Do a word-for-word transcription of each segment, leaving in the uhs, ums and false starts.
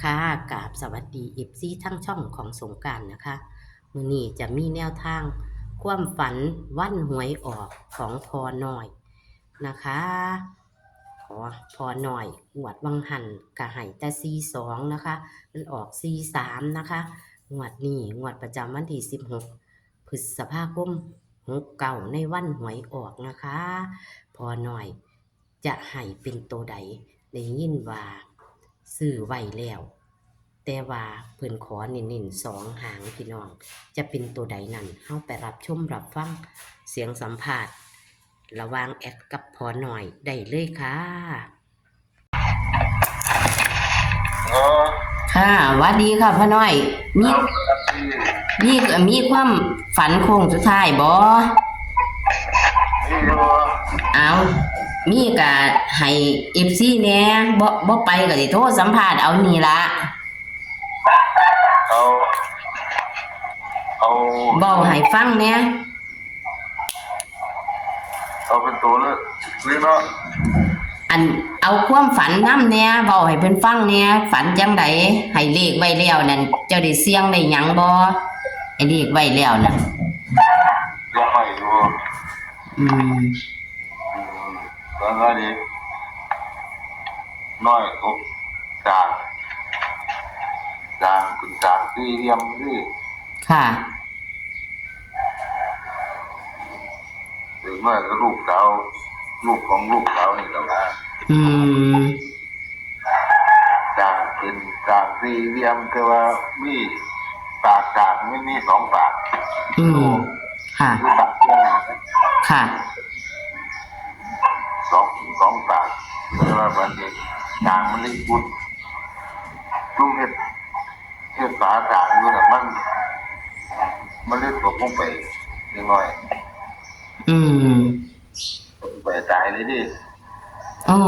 ค่ะ กราบสวัสดี เอฟซี ทั้งช่องของสงกรานต์นะคะ มื้อนี้จะมีแนวทางความฝันวันหวยออกของพ่อน้อยนะคะ ขอพ่อน้อย งวดวังหั้นก็ให้แต่ สี่สอง นะคะ มันออก สี่สาม นะคะ งวดนี้ งวดประจำวันที่ สิบหก พฤษภาคม หกเก้า ในวันหวยออกนะคะ พ่อน้อย จะให้เป็นตัวใด ได้ยินว่าซื้อไว้แล้ว แต่ว่าเพิ่นขอเน้นๆสองหางพี่น้อง จะเป็นตัวใดนั้น เฮาไปรับชมรับฟังเสียงสัมภาษณ์ระหว่างแอดกับพ่อน้อยได้เลยค่ะ เออ ค่ะ หวัดดีค่ะพ่อน้อย มี ครับ มี มีความฝันโค้งสุดท้ายบ่ มีอยู่ เอา มีก็ให้ เอฟซี แหน่ บ่ บ่ไปก็สิโทรสัมภาษณ์เอานี่ละ เอา เอา เว้าให้ฟังแหน่ เอาเป็นตัวเลย นี่เนาะ อัน เอาความฝันนำแหน่ เว้าให้เพิ่นฟังแหน่ ฝันจั่งใด ให้เลขไว้แล้วนั่น เจ้าได้เสี่ยงได้หยังบ่ ให้เลขไว้แล้วนั่น เสี่ยงไว้อยู่ อืม อืม แล้วก็นี่ น้อยตกจาก จากเป็นจากสี่เหลี่ยมนี่ ค่ะ เด็กน้อยก็ลูกสาว ลูกของลูกสาวนี่แหละนะ อืม จากเป็นจากสี่เหลี่ยม แต่ว่ามีปากจากไม่มีสองปาก อืม ค่ะ มีปากเดียว ค่ะ สอง สองปาก แต่ว่าบัดนี้จากมันเลยพุดจุ่มเฮ็ด เฮ็ดฝาสางอยู่น่ะ มัน มันเลยตกลงไปนิดหน่อย อืม ไปตายเลยดิ อ๋อ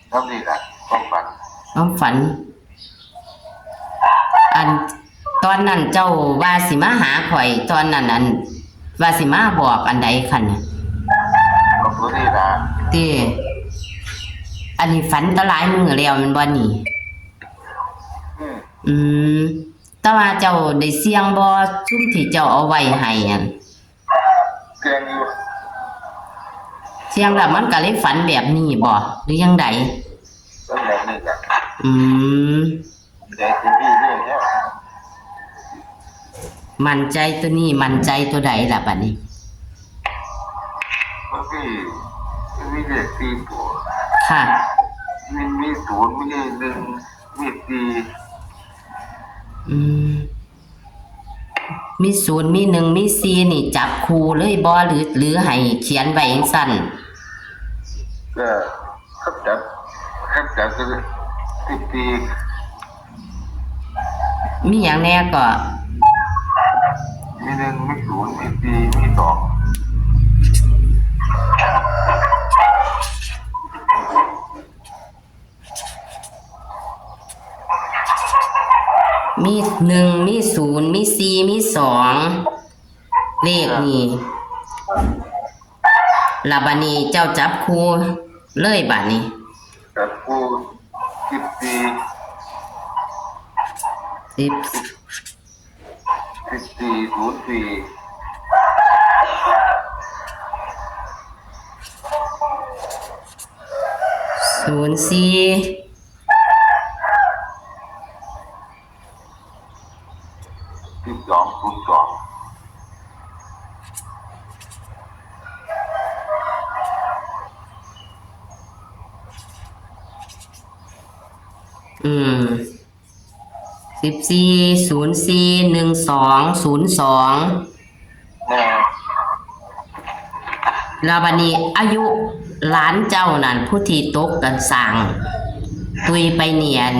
เท่านี้ล่ะ ความฝัน ความฝัน อัน ตอนนั้นเจ้าว่าสิมาหาข่อย ตอนนั้นอัน ว่าสิมาบอกอันใดคันน่ะ บอกตัวนี้ล่ะ ติ อันนี้ฝันแต่หลายมื้อแล้วแม่นบ่นี่ อืม อืม แต่ว่าเจ้าได้เสี่ยงบ่ ซุมที่เจ้าเอาไว้ให้อัน เสี่ยงอยู่ เสี่ยงแล้วมันก็เลยฝันแบบนี้บ่ หรือจั่งใด ฝันแบบนี้ล่ะ อืม ใจคือพี่เรื่องเนี้ย มั่นใจตัวนี้ มั่นใจตัวใดล่ะบัดนี้ มันมี มันมีเลขสี่ตัว ค่ะ มี มีศูนย์ มีหนึ่ง มีสี่ อืม มีศูนย์ มีหนึ่ง มีสี่ นี่จับคู่เลยบ่ หรือ หรือให้เขียนไว้จั่งซั้น ก็ คันจับ คันจับก็สิบสี่ มีหยังแหน่ก็ มีหนึ่ง มีศูนย์ มีสี่ มีสอง มีหนึ่ง มีศูนย์ มีสี่ มีสอง เลขนี่ แล้วบัดนี้เจ้าจับคู่เลยบัดนี้ จับคู่ สิบสี่ สิบ สิบสี่ ศูนย์สี่ ศูนย์สี่ สิบสอง ศูนย์สอง อืม สิบสี่ ศูนย์สี่ หนึ่งสอง ศูนย์สอง แม่น แล้วบัดนี้อายุหลานเจ้านั่น ผู้ที่ตกกันสร้าง ตุยไปนี่ อัน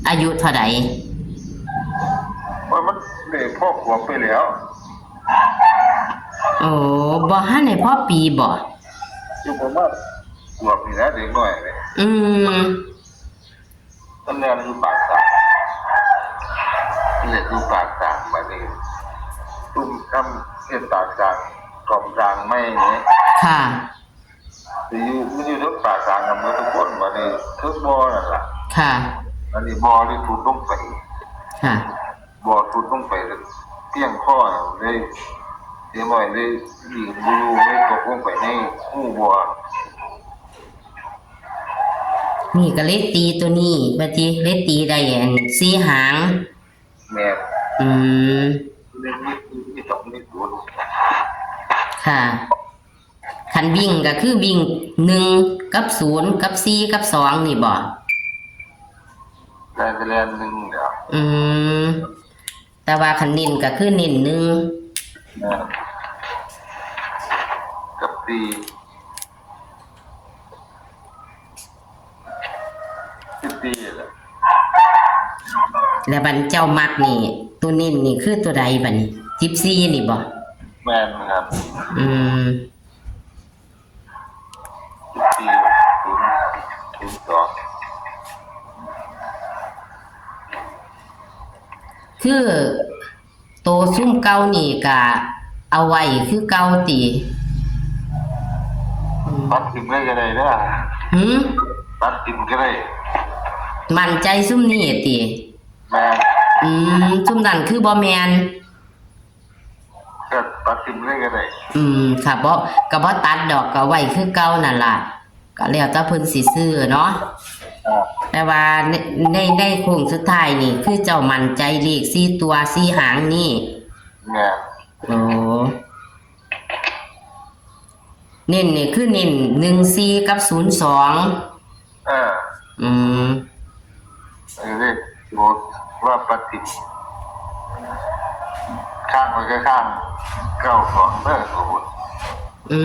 อายุเท่าใด โอ้ย มันได้พอขวบไปแล้ว โอ้ บ่ทันได้พอปีบ่ อยู่ประมาณขวบนี่แหละ เด็กน้อยเนี่ย อืม มันแล่นอยู่ปากสาง เล่นอยู่ปากสาง บัดนี้ ตุ้มทำเฮ็ดปากสาง กองสางไม้นี่ ค่ะ สิอยู่ มันอยู่เทิงปากสางกันหมดทุกคน บัดนี้เทิงบ่อนั่นล่ะ ค่ะ ค่ะ อันนี้บ่อที่สุดลงไป ค่ะ บ่อสุดลงไปแล้วเพียงข้อเลย เด็กน้อยเลยยืนบ่อยู่เลยตกลงไปในคูบ่อ นี่ก็เลยตีตัวนี้ ว่าติ เลยตีได้อันสี่หาง แม่น อืม มี มี มีสอง มีศูนย์ ค่ะ คันวิ่งก็คือวิ่งหนึ่งกับศูนย์กับสี่กับสองนี่บ่ ได้แต่แล่นหนึ่งเดียว อืม แต่ว่าคันเน้นก็คือเน้นหนึ่ง แม่น กับสี่ สิบสี่แหละ แล้วบัดเจ้ามักนี่ ตัวเน้นนี่คือตัวใดบัดนี้ สิบสี่นี่บ่ แม่นครับ อืม สิบสี่ ศูนย์ ศูนย์สอง คือ โตซุมเก่านี่ก็เอาไว้คือเก่าติ อืม ตัดถิ่มเลยก็ได้เด้อ หืม ตัดถิ่มก็ได้ มั่นใจซุมนี้ติ แม่น อืม ซุมนั้นคือบ่แม่น ก็ตัดถิ่มเลยก็ได้ อืม ค่ะ บ่ ก็บ่ตัดดอก ก็ไว้คือเก่านั่นล่ะ ก็แล้วแต่เพิ่นสิซื้อเนาะ ครับ แต่ว่าใน ใน ในโค้งสุดท้ายนี่ คือเจ้ามั่นใจเลขสี่ตัวสี่หางนี่ แม่น โอ้ เน้นนี่คือเน้นหนึ่งสี่กับศูนย์สอง เออ อืม เออ เลขโบสถ์ว่าปฏิบัติ ข้างไว้ก็ข้าง เก้าสอง เด้อ สมมุติ อื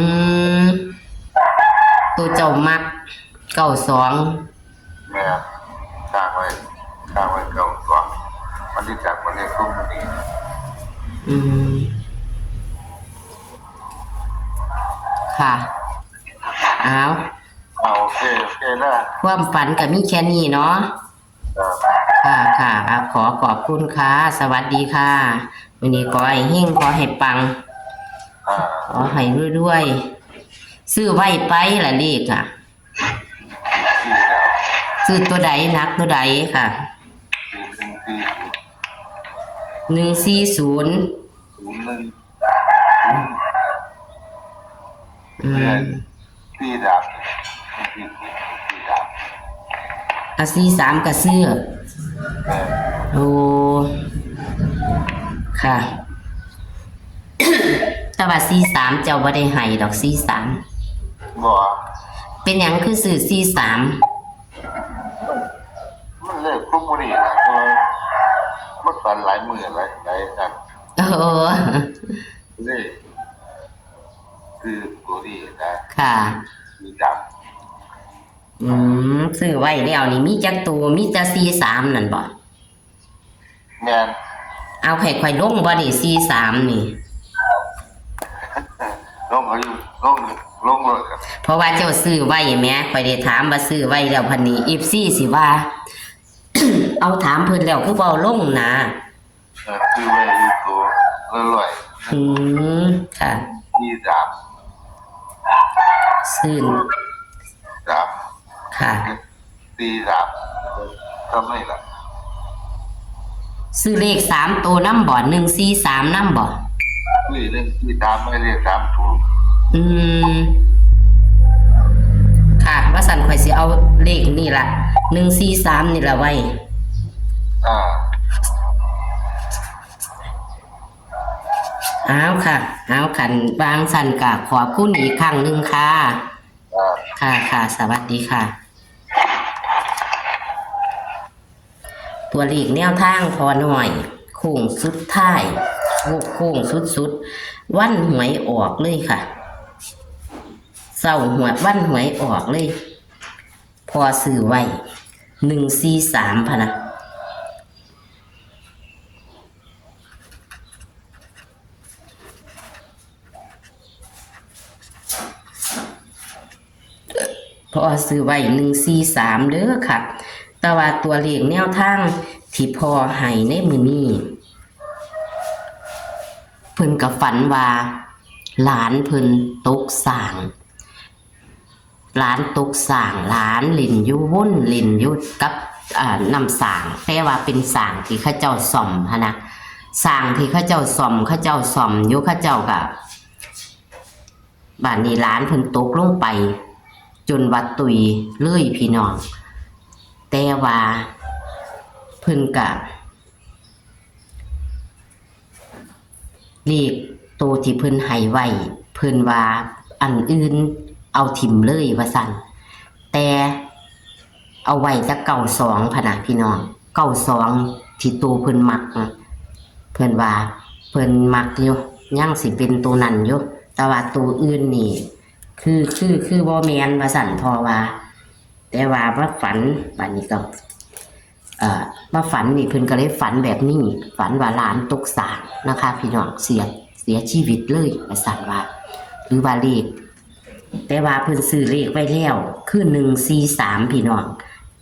ม ตัวเจ้ามัก เก้าสอง แม่น ข้างไว้ ข้างไว้ เก้าสอง มันสิจับมาเลขซุมนี้ อืม ค่ะ เอา อ่า โอเค โอเคนะ ความฝันก็มีแค่นี้เนาะ ครับ ค่ะ ค่ะ อ่ะ ขอขอบคุณค่ะ สวัสดีค่ะ วันนี้ขอให้เฮง ขอให้ปัง อ่า ขอให้รวยๆ ซื้อไว้ไปละเลขอ่ะ ซื้อแล้ว ซื้อตัวใด หนักตัวใดค่ะ ซื้อหนึ่งสี่ศูนย์ หนึ่งสี่ศูนย์ ศูนย์หนึ่ง อืม สี่สาม สี่สาม อ่ะ สี่สาม ก็ซื้อ เออ โอ้ ค่ะ แต่ว่า สี่สาม เจ้าบ่ได้ให้ดอก สี่สาม บ่ เป็นหยังคือซื้อ สี่สาม มันเลขซุมนี้นะ มันฝันหลายมื้อหลาย หลายนั่น โอ้ เลข คือตัวนี้นะ ค่ะ สี่สาม อืม ซื้อไว้แล้วนี่มีจักตัว มีแต่ สี่สาม นั่นบ่ แม่น เอาให้ข่อยลงบ่นี่ สี่สาม นี่ ลงเอาอยู่ ลง ลงเลยครับ เพราะว่าเจ้าซื้อไว้แหม ข่อยได้ถามว่าซื้อไว้แล้วพันนี้ เอฟซี สิว่า เอาถามเพิ่นแล้วคือบ่เอาลงนะ เออ ซื้อไว้อยู่ตัวละร้อย อืม ค่ะ สี่สาม ซื้อ สาม ค่ะ สี่สาม ทำไมล่ะ ซื้อเลขสามตัวนำบ่ หนึ่งสี่สาม นำบ่ ซื้อหนึ่งสี่สาม ไม่เลขสามตัว อืม ค่ะ ว่าซั่นข่อยสิเอาเลขนี่ล่ะ หนึ่งสี่สาม นี่ล่ะไว้ อ่า เอาค่ะ เอา คันว่าจั่งซั้นก็ขอบคุณอีกครั้งหนึ่งค่ะ ครับ ค่ะ ค่ะ สวัสดีค่ะ ตัวเลขแนวทางพ่อน้อย โค้งสุดท้าย โค้งสุดๆ วันหวยออกเลยค่ะ เช้าหวย วันหวยออกเลย พ่อซื้อไว้ หนึ่งสี่สาม พะนะ พ่อซื้อไว้ หนึ่งสี่สาม เด้อค่ะ แต่ว่าตัวเลขแนวทางที่พ่อให้ในมื้อนี้ เพิ่นก็ฝันว่าหลานเพิ่นตกสร้าง หลานตกสร้าง หลานเล่นอยู่ วนเล่นอยู่กับ อ่า น้ำสร้าง แต่ว่าเป็นสร้างที่เขาเจ้าซ่อมหั้นนะ สร้างที่เขาเจ้าซ่อม เขาเจ้าซ่อมอยู่ เขาเจ้าก็ บาดนี้หลานเพิ่นตกลงไป จนว่าตุยเลยพี่น้อง แต่ว่าเพิ่นก็ เลขโตที่เพิ่นให้ไว้ เพิ่นว่าอันอื่นเอาถิ่มเลยว่าซั่น แต่เอาไว้แต่เก้าสองพะนะพี่น้อง เก้าสองที่โตเพิ่นมักนะ เพิ่นว่าเพิ่นมักอยู่ ยังสิเป็นโตนั้นอยู่ แต่ว่าโตอื่นนี่ คือ คือ คือบ่แม่นว่าซั่น พ่อว่า แต่ว่ามาฝัน บาดนี้ก็ เอ่อ มาฝันนี่เพิ่นก็เลยฝันแบบนี้ ฝันว่าหลานตกสร้างนะคะพี่น้อง เสีย เสียชีวิตเลยว่าซั่นว่า หรือว่าเลข แต่ว่าเพิ่นซื้อเลขไว้แล้ว คือหนึ่งสี่สามพี่น้อง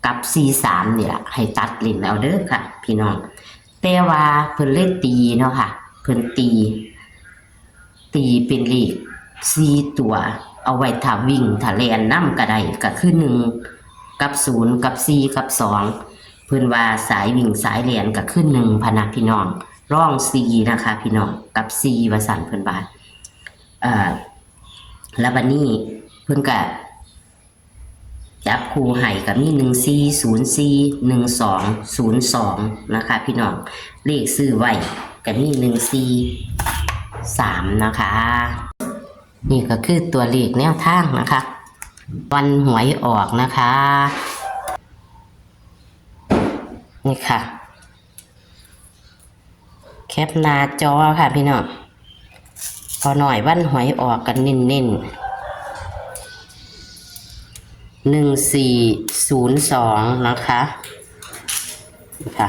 กับสี่สามนี่ล่ะ ให้ตัดเล่นเอาเด้อค่ะพี่น้อง แต่ว่าเพิ่นเลยตีเนาะค่ะ เพิ่นตี ตีเป็นเลขสี่ตัว เอาไว้ถ้าวิ่งถ้าแล่นนำก็ได้ ก็คือหนึ่งกับศูนย์กับสี่กับสอง เพิ่นว่าสายวิ่งสายแล่นก็คือหนึ่งพะนะพี่น้อง รองสี่นะคะพี่น้อง กับสี่ว่าซั่นเพิ่นว่า เอ่อ แล้วบัดนี้เพิ่นก็ จับคู่ให้ก็มี หนึ่งสี่ ศูนย์สี่ หนึ่งสอง ศูนย์สอง นะคะพี่น้อง เลขซื้อไว้ก็มี หนึ่งสี่สาม นะคะ นี่ก็คือตัวเลขแนวทางนะคะ วันหวยออกนะคะ นี่ค่ะ แคปหน้าจอค่ะพี่น้อง พอหน่อยวันหวยออกกันเน้นๆ หนึ่งสี่ศูนย์สอง นะคะ ค่ะ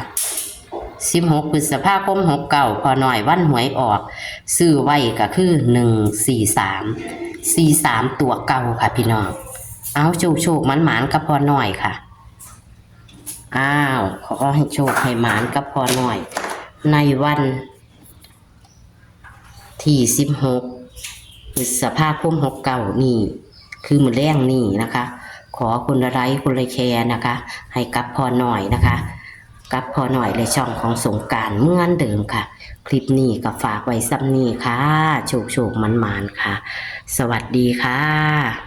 สิบหก พฤษภาคม หกเก้า พอหน่อยวันหวยออก ซื้อไว้ก็คือ หนึ่งสี่สาม สี่สาม ตัวเก่าค่ะพี่น้อง เอาโชคโชคหมานหมานกับพอหน่อยค่ะ อ้าว ขอให้โชคให้หมานกับพอหน่อย ในวันที่ สิบหก พฤษภาคม หกเก้า นี่ คือมื้อแลงนี่นะคะ ขอคนละไลค์คนละแชร์นะคะ ให้กับพอหน่อยนะคะ กับพอหน่อยและช่องของสงกรานต์เหมือนเดิมค่ะ คลิปนี้ก็ฝากไว้ส่ำนี้ค่ะ โชคโชคหมานหมานค่ะ สวัสดีค่ะ